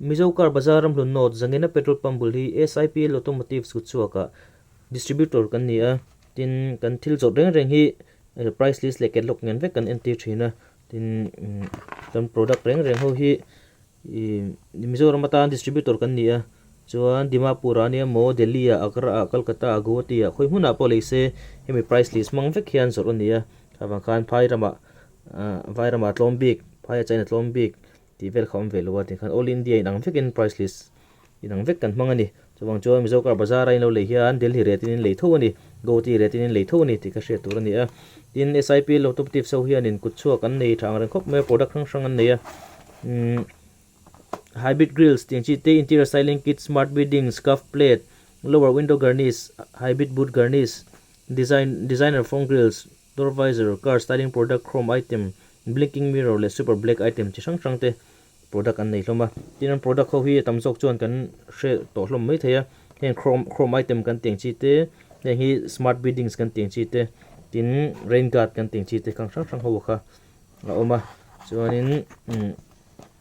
Mizo Car Bazar Ramhlun North Zangena Petrol Pump bul hi SIPL Automotives kutchhuakah Distributor kan ni a, tin kan thil zawrh reng reng hi price list leh catalog ngen vek kan entir thin a, tin kan product reng reng ho hi Mizoram atan distributor kan ni a, chuan Dimapur ah ania maw, Delhi ah, Agra ah, Calcutta ah, Guwahati ah khawi hmunah pawh lei se hemi price list hmang vek hian zawrh a ni a, avang khan phai ramah vai ramah tlawm bik, phai a China tlawm bik tih vel kha awm ve lo a, tikhan all India inang vekin price list inang vek kan hmang a ni. Chuvang chuan Mizo car bazar a inlo lei hian Delhi rate in in lei tho a ni, Guwahati rate in in lei tho a ni tih ka hriat tur a ni a. Tin, SIP Automotive ho hianin kutchhuak an nei tha ang reng khawp mai a, product hrang hrang an nei a. Umm hybrid grills tih ang chi te, interior styling kit, smart beading, scuff plate, lower window garnish, hybrid boot garnish, design designer front grills, Door visor, car styling product, chrome item, blinking mirror leh super black item chi hrang hrang te product an nei hlawm a. Tin an product ho hi a tam zawk chuan kan hre tawh hlawm mai thei a. Heng chrome chrome item kan tih ang chi te, heng hi smart beadings kan tih ang chi te, tin rain guard kan tih ang chi te khang hrang hrang ho kha a awm a. Chuanin umm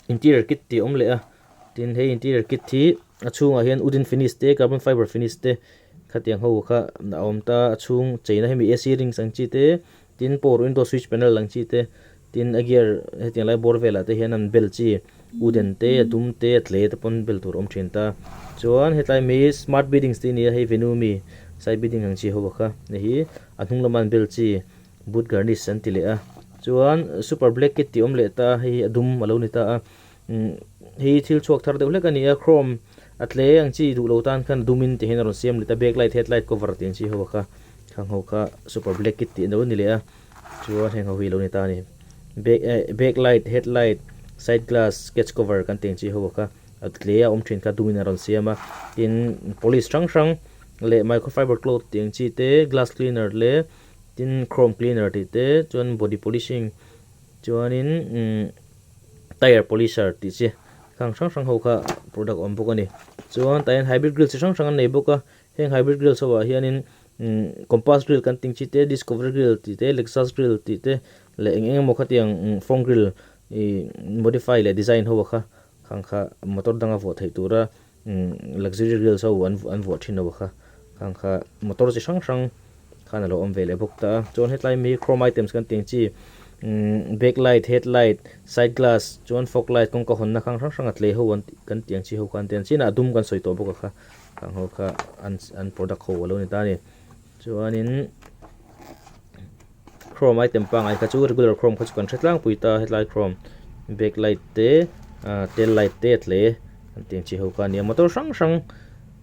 interior kit tih a awm leh a. Tin hei interior kit hi a chhungah hian wooden finish te, carbon fiber finish te Khatiang ho kha a awm ta, a chhung cheina hemi AC rings ang chi te, tin power window switch panel ang chi te, tin a gear hetiang lai bawr velah te hian an bel chi wooden te a dum te a tle te pawn bel tur a awm thin ta. Chuan hetlai mi smart beadings tih a ni a, hei venue mi side beading ang chi ho kha hei hi a hnung lama an bel chi boot garnish an ti leh a. Chuan super black kit tih a awm leh ta, hei hi a dum a lo ni ta a. Hei thil chhuak thar deuh hlek a ni a, chrome a tle ang chi duh lo tan khan dumin ti hian a rawn siam lit a, backlight headlight cover tih ang chi ho kha khang ho kha super black kit tih an lo ni leh a, chuan heng ho hi a lo ni ta a ni. Back eh backlight headlight side glass sketch cover kan tih ang chi ho kha a tle a awm thin kha dumin a rawn siam a, tin polish hrang hrang leh microfiber cloth tih ang chi te glass cleaner leh tin chrome cleaner tih te chuan body polishing Chuanin umm tyre polisher tih chi khang hrang hrang ho kha product a awm bawk a ni. Chuan tah hian hybrid grill chi hrang hrang an nei bawk a, heng hybrid grills ho ah hianin umm compass grill kan tih chi te, discovery grill tih te, lexus grill tih te leh eng eng emaw khatiang umm front grill ih modify leh design ho kha khang kha motor danga vuah theih tura umm luxury grills ho an an vuah thin ho kha khang kha motor chi hrang hrang khan alo awm ve leh bawk ta a chuan hetlai mi chrome items kan tih ang chi umm back light headlight side glass chuan fog light kawngka hawnna khang hrang hrang a tlei ho an tih kan tih ang chi ho kha an ti a chinah dum kan sawi tawh bawk a kha khang ho kha an an product ho alo ni ta a ni chuanin chrome item pangngai kha chu regular chrome kha chu kan hre tlangpui ta hetlai chrome back light te ah tail light te a tle an tih ang chi ho kha a ni a motor hrang hrang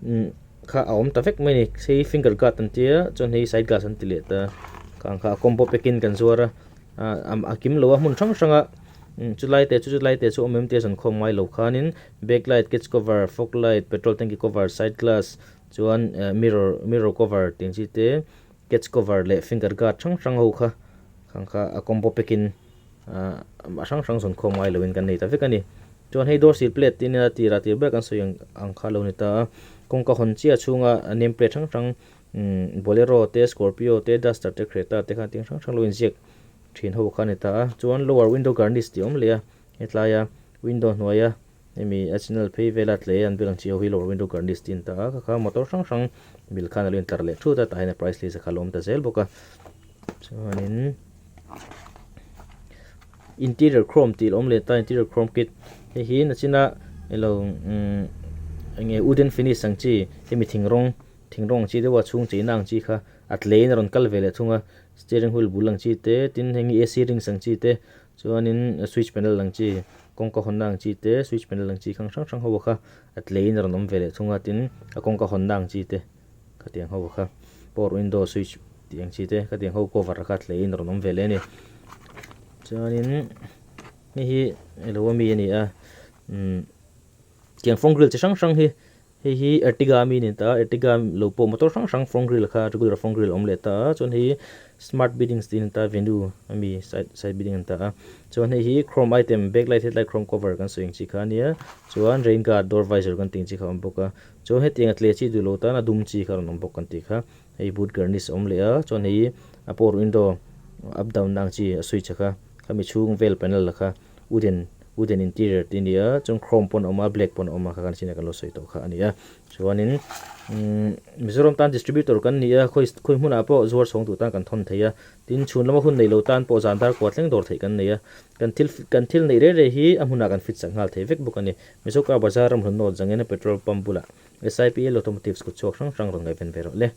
umm kha a awm ta vek mai a ni hei finger guard an tia chuan hei side glass an ti leh ta khang kha a combo pack in kan zuar a ah a kim lo a hmun hrang hrang a chulai te chu chulai te chu awm em tia zan khawm ngai lo khanin back light catch cover fog light petrol tanky cover side glass chuan mirror mirror cover tih ang chi te. Catch cover leh finger guard hrang hrang ho kha khang kha a combo pack in ah a hrang hrang zawn khawm ngai loin kan nei ta vek a ni. Chuan hei door seal plate tih nia tirah tir ber kan sawi ang ang kha lo ni ta a, kawngka hawn chiah chhunga name plate hrang hrang umm bolero te scorpio te duster te creta te khan thil hrang hrang lo inziak thin ho kha a ni ta a. Chuan lower window garnish tih a awm leh a hetlai a window hnuaia Hemi a channel phei vela tle an bial ang chi ho hi lower window garnish tih a ni ta a, kha kha motor hrang hrang mil khan a lo intlar leh thut a, tah hian a price list a kha a lo awm ta zel bawk a. Chuanin interior chrome tih a lo awm leh ta interior chrome kit hei hi nachina ilo umm eng nge wooden finish ang chi hemi thing rawng thing rawng ang chi deuha chhung cheina ang chi kha a tlein a rawn kal ve leh thung a, steering wheel bul ang chi te tin heng hi AC rings ang chi te Chuanin switch panel ang chi, kawngka hawnna ang chi te, switch panel ang chi khang hrang hrang ho kha a tleiin a rawn awm ve leh thung a, tin a kawngka hawnna ang chi te khatiang ho kha power window switch tih ang chi te khatiang ho cover kha a tleiin a rawn awm ve leh a ni. Chuanin hei hi elo ami a ni a, umm tiang phone grill chi hrang hrang hi Hei hi Ertiga ami a ni ta a, Ertiga lo pawh motor hrang hrang front grill kha regular front grill a awm leh ta a, chuan hei smart biddings tih a ni ta a, venue ami side side bidding a ni ta a, chuan hei hi chrome item backlight headlight chrome cover kan sawi ang chi kha a nia, chuan rain guard door visor kan tih ang chi kha a awm bawk a, chuan hetiang a tle chi duh lo tan a dum chi kha a rawn awm bawk kan tih kha, hei boot garnish a awm leh a, chuan hei a power window up down na ang chi a switch a kha, khami chhung vel panel la kha wooden. Wooden interior tih a ni a chuan chrome pawn a awm a black pawn a awm a kha kan chinah kan lo sawi tawh kha a ni a chuanin umm Mizoram tan distributor kan ni a khawi khawi hmunah pawh zuar chhawng duh tan kan thawn thei a tin chhun lama hun neih lo tan pawh zan dar kua thleng dawr theih kan nei a kan thil kan thil neih rei rei hi a hmunah kan fit sak nghal thei vek bawk a ni Mizo car bazar ramhlun nawt zangena petrol pump bulah SIPL automotives kut chhuak hrang hrang rawn ngaihven ve rawh le.